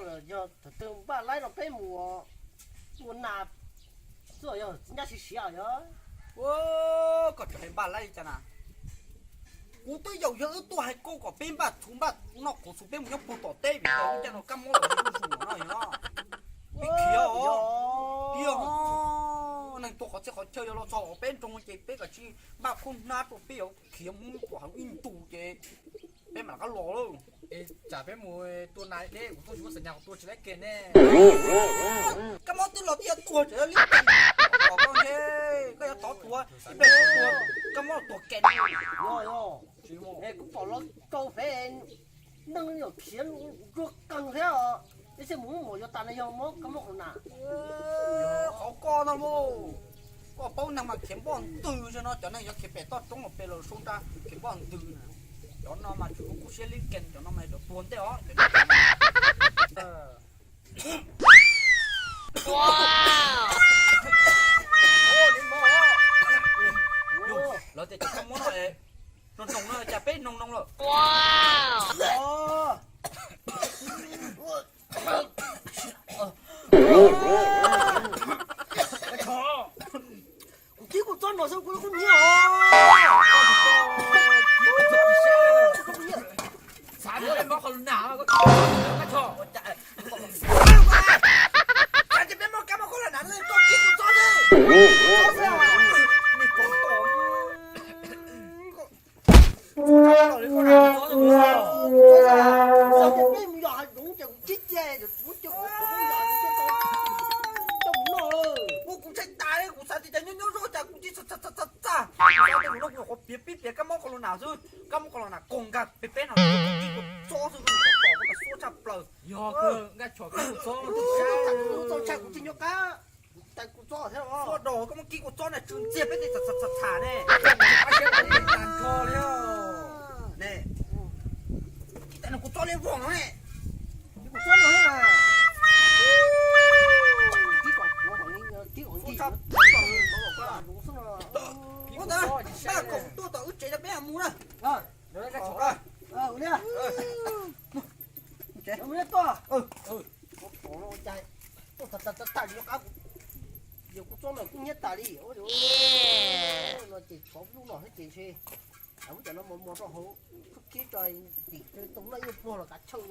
Yog thaum twg npaj laib no peb mus ua nas xwb yog ncaj siav siav yog. Koj tseem hais npaj laib li cas na? Kuv twb yaum yog wb tuaj hais koj kom peb npaj txhuv npaj noj qhuav txhuv peb mus nyob puag tom teb vim tias lub caij no kab mob los zuj zus no yog. Peb khiav os. Yog ho neeg tuag qhov txhia qhov chaw yog los txog peb nroog ces peb kav tsij npaj khaub hnab rau peb yuav khiav mus kom heev ib ntus ces peb mam rov qab los lawm. Es tsam peb mus tua nas deb kuv tuaj tsis muaj xas nyas kuv tua tsis laib kiag ne. Kab mob twb los twb yuav tuag tseem li koj ntshe koj yuav tov tuag ib pliag tuag kab mob tuag kiag ne. Kuv pom los rau pem neeg yuav khiav zuag qeeg thiab os. Ib txhia mus muab mos yuav tas no yog mob kab mob qhov nas. Qhov koj no mus, koj paub neeg mas khiav npoj ntws xwb no, cov neeg yuav khiav pem toj roob los pem los sau nra khiav npoj ntws na. Cov no mas tsis muaj kuj siab li kees, cov no mas cov tuag ntej os. Lawv tias cov kab mob no, noog noog cas peb noog noog lawm. Kuv kib kuv txob no xwb kuv kuj nyiam os. Xav peb mob qhov lus nam, xav peb mob kab mob qhov lus nam, koj kib kuv txob xwb. Ua kuv ntshai tas li, kuv xav tias cas nyob nyob zoj cas kuv tsis txaj txaj txaj txaj. Kuv xav tias kuv no kuv nyuam qhuav piav pib piav kab mob qhov lus nam xwb, kab mob qhov lus nam koom nkag peb peb no, koj kib kuv txob xwb, koj txob koj mas suab tshaj plaws. Yog kawg, nkaj tshom kib kuv txob, txob tshaj kuv tsis nyob qab. Kuv tais kuv txob thiab os. Suab dog koj muab kib kuv txob na, tsw ntxiag peb tej txha txha txha ne. Koj siab tag nrho li. Ne, kib tag nrho kuv txob li vog no ne. Kib kuv txob no na. Kib kom kuv, kib kom kib. Ua ntawd, npaj kom tuaj tom wb tsev rau peb mus na. Mus na. Tuaj. Ua cas tuaj tag tag tag li qab, yog kuv txob mas kuj nyiab tas li. No ces tshov lub no thiab ces ntshe lub cov no mos mos rau hauv, kib tso tim tau noj ib pluag los kav chawj.